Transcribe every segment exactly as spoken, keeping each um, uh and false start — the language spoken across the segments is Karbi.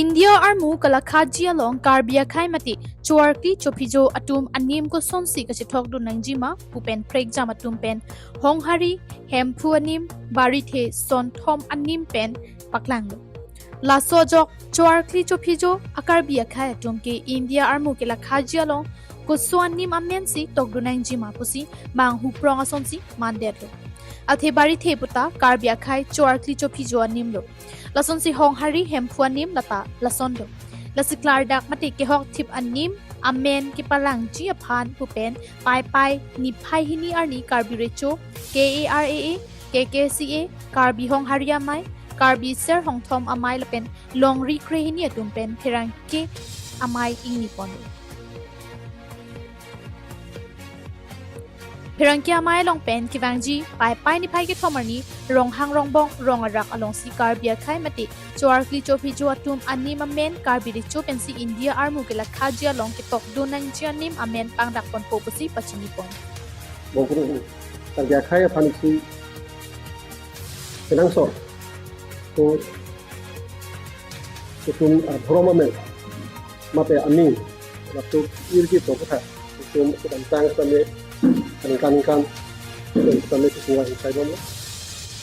India armu kelakhaji along Karbi akhei mate cho-arkli cho-phijo atum anim kosonsi kachethok dun nangjima pu pen prekjam atum pen Honghari, Hemphu anim, Barithe, Sonthom anim pen paklanglo. Laso ajok cho-arkli cho-phijo a-Karbi akhei atum ke India armu kelakhaji along koso anim amensi tokdun nangjima pusi manghuprong asonsi mandetlo. Athe Barithe puta Karbi akhei cho-arkli cho-phijo anim lo. Lasonsi Honghari, Hemphu anim lata lason do. Lasi klardak mate kehokthip anim amen kepalangji aphan pu pen Paipai niphai hini arni Karbi Recho, K A R A A, K K C A, Karbi Honghari Amei, Karbi Ser Hongthom Amei lapen Longri Krehini atum pen pherangke amei ingni ponlo. Pherangke amei along pen kevangji Paipai niphai kethom arni Ronghang Rongbong Rong Arak alongsi Karbi akhei mate cho-arkli cho-phijo atum anim amen Karbi Recho pensi India armu kelakhaji along ketokdun nangji anim amen pangdak ponpo pusi pachini pon. Bongkuru Karbi akhei aphan isi kenangsot. To itum, ah, bhorom amen mate aning latum irgi to kutha itum kedamtang same aningkan aningkan itum same kisungwa insai bom.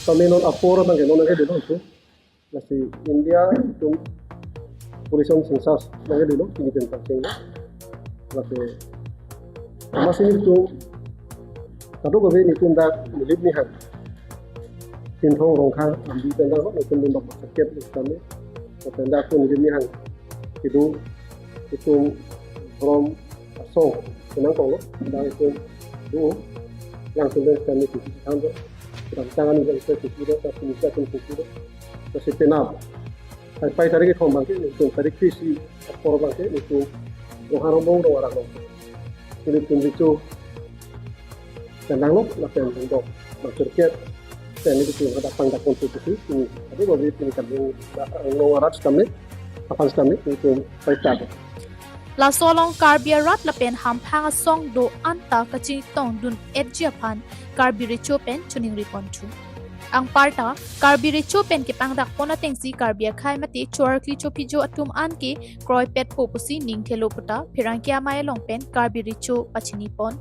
Same non apor abang ke non nangkedelo itum. Lasi India itum population census nangkedelo kini pen pangcheng. Lasi amatsi nelitum kadokave nelitum dak Nilip Nihang, Sinthong, Rongkhang, Ambi pen dak nelitum dun bak masaket nelitum kami. Pen dak pun Nilip Nihang kedo itum bhorom asong kenang konglo, dak itum do, yang sudah kami tujuh tahun do. Kedamtang ani jang itum tujuh do, tapi nisa pun tujuh do. Lasi penap Paipai tarik kethom abang ke nelitum, tarik kre-isi apor abang ke nelitum Ronghang Rongbong Rong Arak along nelitum Recho pen nanglok lapen dongdok bang cirket pen nelitum hadak pangdak ponpo pusi ini adi babi pini kami Rong Arak sitame aphan sitame nelitum paita. Laso along Karbi arat lapen hamphang asong do-an ta kachetongdun-etji aphan Karbi Recho pen choningri ponthu. Anparta Karbi Recho pen kepangdak pon atengsi Karbi akhei mate cho-arkli cho-phijo atum an ke kroipetpo pusi ningthelo puta pherangke amei along pen Karbi Recho pachini pon.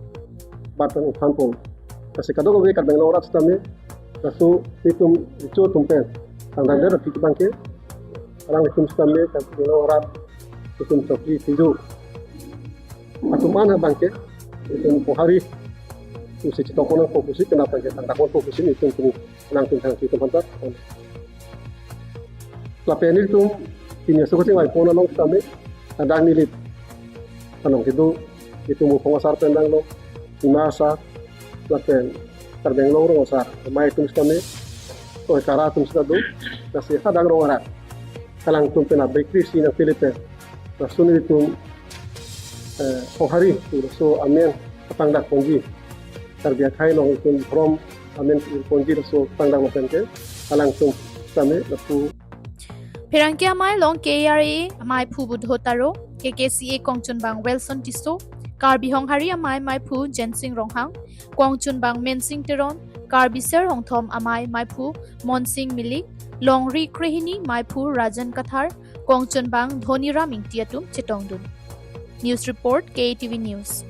Bat ang thanpo. Lasi kadokave Karbi Anglong arat sitame laso nelitum Recho atum pen tangdang der aphi abang ke alanglitum sitame Karbi Anglong arat itum cho-arkli phijo atum an abang ke itum Honghari itumsi chetok pon nangpo pusi kenap abang ke pangdak ponpo pusi nelitum pini alangtum thang itum phantak. Lapen nelitum pini aso kachingvai pon along sitame adang Nilip along kedo itum Muphong asar pen danglo, Hima asar, lapen Karbi Anglong rong asar amei atum sitame, Toikara atum sita do, lasi hadak Rong Arak alangtum pen abang kre-isi nangpele pen laso nelitum, eh, Honghari laso amen pangdak ponji, Karbi akhei along itum bhorom amen ponji laso pangdak lo pen ke alangtum sitame lapu. Pherangke amei along K A R A A ameiphu Budho Taro, K K C A kongchunbang Wilson Tisso, Karbi Honghari amei ameiphu Jensing Ronghang, kongchunbang Mensing Teron, Karbi Ser Hongthom amei ameiphu Monsing Milik, Longri Krehini ameiphu Rajan Kathar, kongchunbang Dhoniram Ingti atum chetongdun. News report, K A T V News.